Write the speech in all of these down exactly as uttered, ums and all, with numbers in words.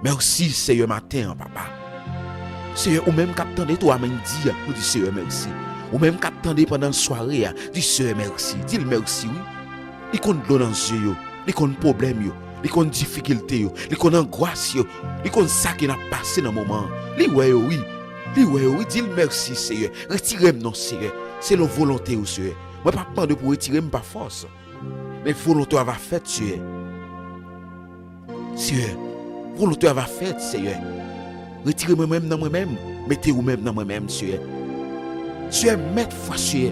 Mèsi, Seyè, maten an, papa. Seyè, ou menm k ap tande tou, amèn, di, nou di, Seyè, mèsi. Ou menm k ap tande pandan sware a, di, Seyè, mèsi. Di l mèsi, wi. Li konn dlo nan zye yo. Li konn pwoblèm yo. Li konn difikilte yo. Li konn angwas yo. Li konn sa ke n ap pase nan moman an. Li wè yo, wi. Li wè yo, wi. Di l mèsi, Seyè. Retire m non, Seyè. Selon volonte w, Seyè. Mwen p ap mande pou w retire m pa fòs. Men volonte w a va fèt, Seyè. Seyè, volonte w a va fèt, Seyè. Retire mwen menm nan mwen menm, mete ou menm nan mwen menm, Seyè. Seyè, mèt fwa, Seyè.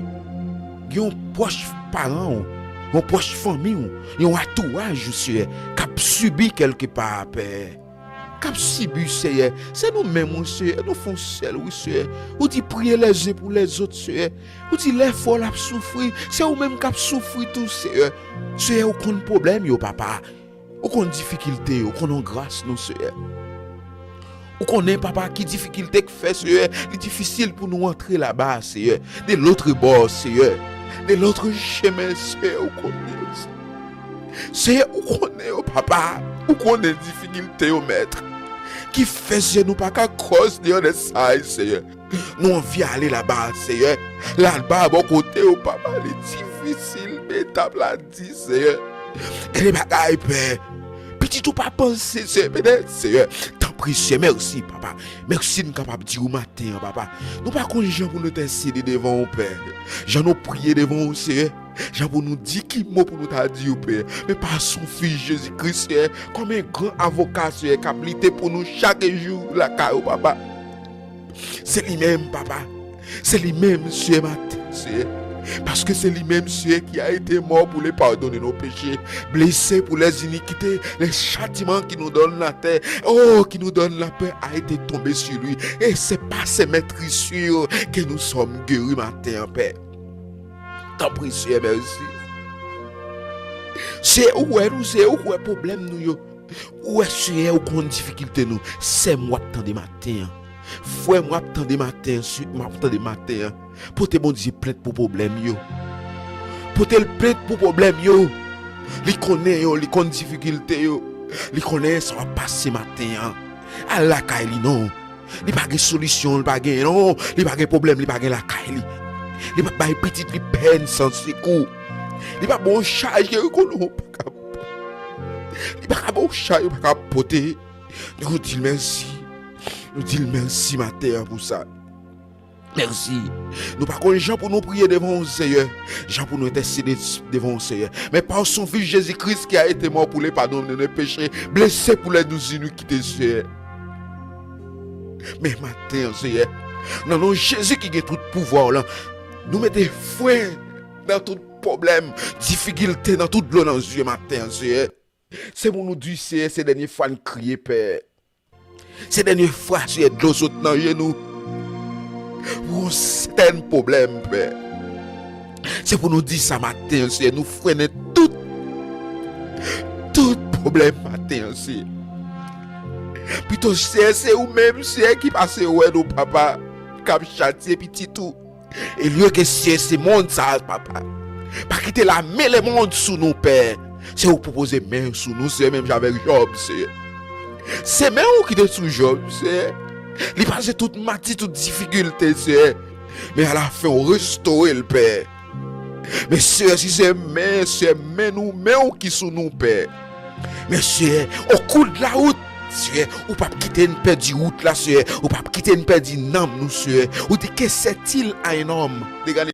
Gen yon pwòch paran w, yon pwòch fanmi w, yon antouraj ou, Seyè, k ap sibi kèlke pa, Pè. K ap sibi, Seyè. Se nou menm, wi, Seyè. Nou fè yon sèl, wi, Seyè. Ou di, priye les uns pour les autres, Seyè. Ou di, lè fò l ap soufri. Se ou menm k ap soufri tou, Seyè. Seyè, ou konn pwoblèm yo, papa. Ou konn difikilte yo, ou konn angwas nou, Seyè. Ou konnen, papa, ki difikilte k fè, Seyè, li difisil pou nou antre laba, Seyè. De l'autre bord, Seyè. De l'autre chemin, Seyè, ou konnen yo, Seyè. Seyè, ou konnen yo, papa. Ou konnen difikilte yo, Mèt. Ki fè, Seyè, nou pa ka cross the other side, Seyè. Nou anvi ale laba, Seyè. Laba bò kote w, papa, li difisil, men etap la di, Seyè. Gen de bagay, Pè. Pitit ou pa panse, Seyè, petèt, Seyè. Tanpri, Seyè, mèsi, papa. Mèsi, n kapab di w maten an, papa. Nou pa konn jan pou nou entèsede devan w, Pè. Jan nou priye devan w, Seyè. Jan pou nou di ki mo pou nou ta di w, Pè. Men pa son fis Jezi Kris, Seyè. Kòm yon gran avoka, Seyè, k ap lite pou nou chak jou lakay ou, papa. Se li menm, papa. Se li menm, Seyè, maten, Seyè. Paske se li menm, Seyè, qui a été mort pour le pardon de nos péchés, blessé pour les iniquités, le châtiment qui nous donne la paix, oh, qui nous donne la paix a été tombé sur lui. Et c'est par ses meurtrissures que nous sommes guéris maten an, Pè. Tanpri, Seyè, mèsi. Seyè, ou wè nou, Seyè, ou wè pwoblèm nou yo. Ou wè, Seyè, ou konn difikilte nou. Sè m, w ap tande maten an. Frè m, w ap tande maten an, sè m, w ap tande maten an. Pote Bondye plent pou pwoblèm yo. Pote l plent pou pwoblèm yo. Li konnen yo, li konn difikilte yo. Li konnen sa w ap pase maten an. Al lakay li non. Li pa gen solisyon, li pa gen non, li pa gen pwoblèm, li pa gen lakay li. Li p ap bay pitit li pèn san sekou. Li p ap ba w chaj ke ou konnen ou pa ka. Li pa ka ba w chaj ou pa ka pote. Nou di l mèsi. Nou di l mèsi maten an pou sa. Mèsi. Nou pa konn jan pou nou priye devan w, Seyè. Jan pou nou entèsede devan w, Seyè. Men pa son fis Jezi Kris qui a été mort pour le pardon de nos péchés, blessé pour les iniquités, Seyè. Men maten an, Seyè, nan non Jezi ki gen tout pouvwa w lan, nou mete fren nan tout pwoblèm, difikilte, nan tout dlo nan zye maten an, Seyè. Se pou nou di, Seyè, se dènye fwa n kriye, Pè. Se dènye fwa, Seyè, dlo sot nan je nou. Pou yon sèten pwoblèm, Pè. Se pou nou di sa maten an, Seyè, nou frennen tout, tout pwoblèm maten an, Seyè. Pito, Seyè, se ou menm, Seyè, ki pase wè nou, papa, k ap chatye pitit ou. Elye ke, Seyè, se mond sa a, papa. Pa kite lame lemonn sou nou, Pè. Se ou k pou poze men sou nou, Seyè, menm jan avèk Jòb, Seyè. Se men ou ki te sou Jòb, Seyè. Li pase tout mati, tout difikilte, Seyè. Men alafen, ou restore l, Pè. Men, Seyè, si se men, Seyè, men nou, men ou ki sou nou, Pè. Men, Seyè, o kou de la wout, Seyè, ou p ap kite n pèdi wout la, Seyè. Ou p ap kite n pèdi nanm nou, Seyè. Ou di, que sert-il à un homme de gagner